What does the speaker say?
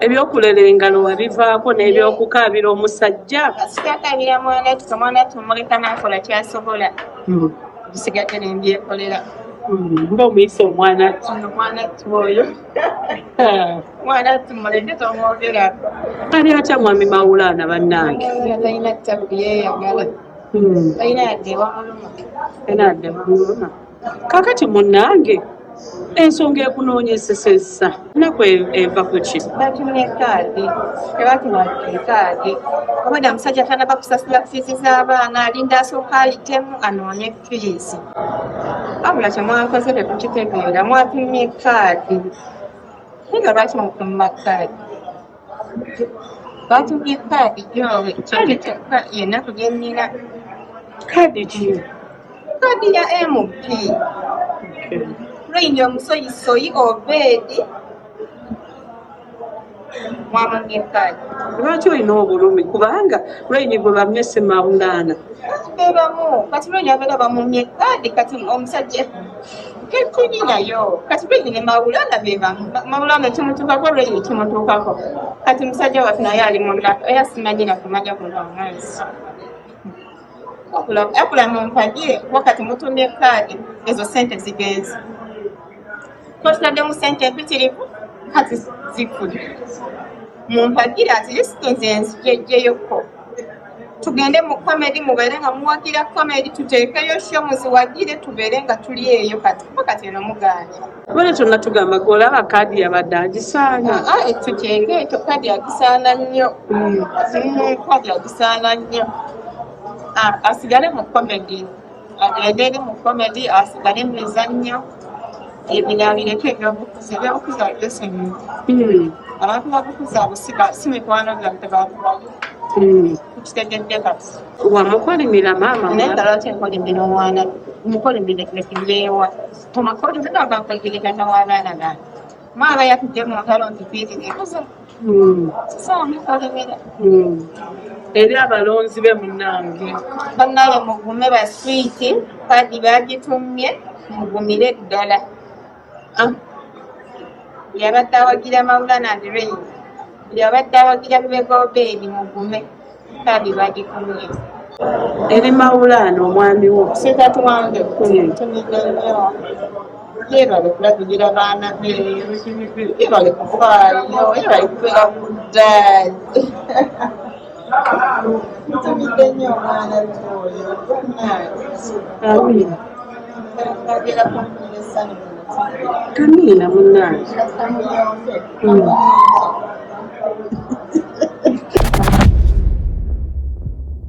Ebyokulera engalo wabivaako n'ebyokukaabira omusajja. Sikyakaabira mwana ttu, omwana ttu muleka n'akola ky'asobola, bisigadde ne mbyekolera. Ng'omuyise omwana ttu. Omwana ttu oyo, mwana ttu muleke, tomwogerako. Ali atya mwami Mawulaana bannange? Talina ttabu, yeeyagala. Talina yadde ewamuluma. Talina yadde ewamuluma. Kakati munnange, ensonga ekunoonyesesezza nnaku eva ku ki? Batumye kaadi, tebatuwadde kaadi. Obadde musajja tanaba kusasula fiizi z'abaana, alinda asooka ayitemu anoonye fiizi. Wabula kyemwakoze tetukitegeera, mwatumye kaadi. Naye nga lwaki mutumma kaadi? Batumye kaadi gyowe kyokka yennaku gye nnina. Kaadi ki? Kaadi ya MP. Lweyini omusoyisoyi Obeedi mwamumye kaadi. Lwaki olina obulumi? Kubanga Lweyini gwe bamye si Mawulaana. Bebamu kati Lweyini abeera bamumye kaadi, kati omusajja ketuli nayo kati Lweyini ne Mawulaana bebamu. Mawulaana kimutuukako, Lweyini kimutuukako. Kati musajja waffe naye ali munaku, era simanyi nakumanya guno omwezi. Wabula mumpagire, kuba kati mutumye kaadi, ezo sente zigenze. Twatutaddemu sente empitirivu, kati zifudde. Mumpagire, at least nze nzijejjeyoko. Tugende mu comedy, mubeere nga muwagira comedy, tuteekeyo show muziwagire, tubeere nga tuli eyo kati, kuba kati eno mugaanye. Kubera kyonna tugamba gwe olaba kaadi yabadde agisaana. Ekyo ekyo kaadi agisaana nnyo. Kaadi agisaana nnyo. Asigale mu comedy, agende eri mu comedy, asigale mu mizannyo. Ebino abireke ebyobufuzi, ebyobufuzi abyesonyiwe. Abantu babufuzi abo si mikwano gyaffe, bantu babi. Tukitegedde kati. Wamukolimira maama? Naye nga lwaki nkolimira omwana? Mukolimire nekibeewa omukolimira nga nkolimire taata w'abaana bange. Mwaba yatudde mu ntalo nzifiirire buzo. Sisobola mukolimira. Eri abalonzi be munnange. Bannange mugume, baswiiti, kaadi bagitumye, mugumire ddala. Buli abadde awagira Maulana and Rain, buli abadde awagira Lubega Obeedi, mugume, kaadi bagitumye. Eri Mawulaana omwami wo. Sweetheart wange, tumidde nnyo. Yeebale kulabirira baana be, yeebale kufaayo, yeebale kubeera good. Ntumidde nnyo omwana oyo bannange. Amiina. Agera kumpulira essanyu mu mutima. Amiina munnange. Kasita muyombe.